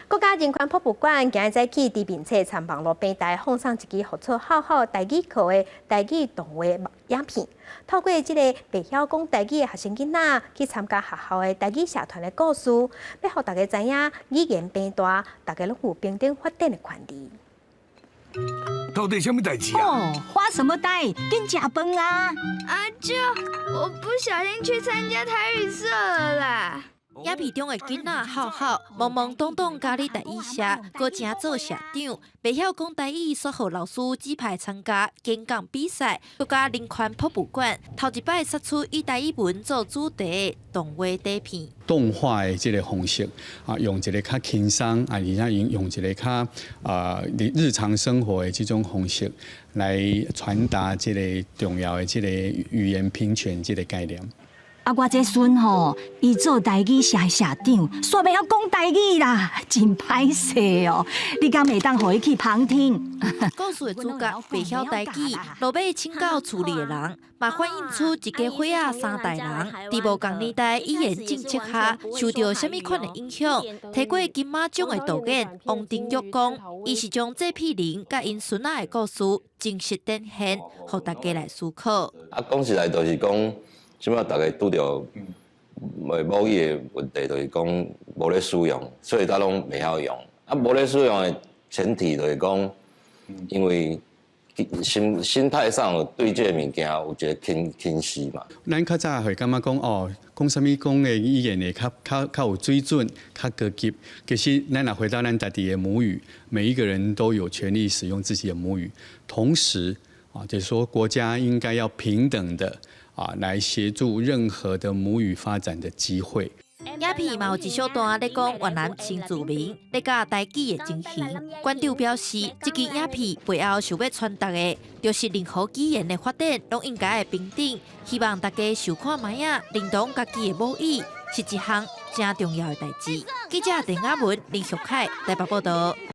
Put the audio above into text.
國家人權博物館今日早起佇面冊參網路平台放送一支號做孝孝台語課的台語動畫影片，透過這個袂曉講台語的學生囡仔去參加學校的台語社團的故事，欲予大家知影語言平大，大家攏有平等發展的權利。到底啥物代誌啊？哦，發什麼呆？緊食飯啊！阿舅，我不小心去參加台語社了啦。影片中的囡仔孝孝，懵懵懂懂加入台語社，閣成做社長，袂曉講台語，煞予老師指派參加演講比賽。國家人權博物館頭一擺釋出以台語文做主題的動畫短片。動畫的這個方式啊，用一個較輕鬆啊，而且用一個較啊日常生活的這種方式來傳達這個重要的這個語言平權這個概念。啊，我這孫吼，伊做台語社社長，煞袂曉講台語啦，真歹勢哦！你敢會當予伊去旁聽？故事的主角袂曉台語，落尾請教厝裡的人，嘛反映出一家伙仔三代人，佇無仝年代語言政策下受著啥物款的影響。提過金馬獎的導演王庭玉講，伊是將這批人佮𪜶孫仔的故事真實展現，予大家來思考。啊，講實在就是講。這擺大家拄著母語的問題，就是講無咧使用，所以大家攏袂曉用。啊，無咧使用的前提就是講，因為心態上對這個物件有一個輕視嘛。咱較早會感覺講哦，講啥物講的語言會較較較有水準、較高級。其實，咱若回到咱家己的母語，每一個人都有權利使用自己的母語。同時，啊，就是說國家應該要平等的啊，來協助任何的母語發展的機會。影片嘛有一小段咧講越南新住民咧教台語的情形。館長表示，這支影片背後想欲傳達的，就是任何語言的發展攏應該會平等。希望大家想看覓仔，認同家己的母語是一項誠重要的代誌。記者鄧亞文、林淑凱台北報道。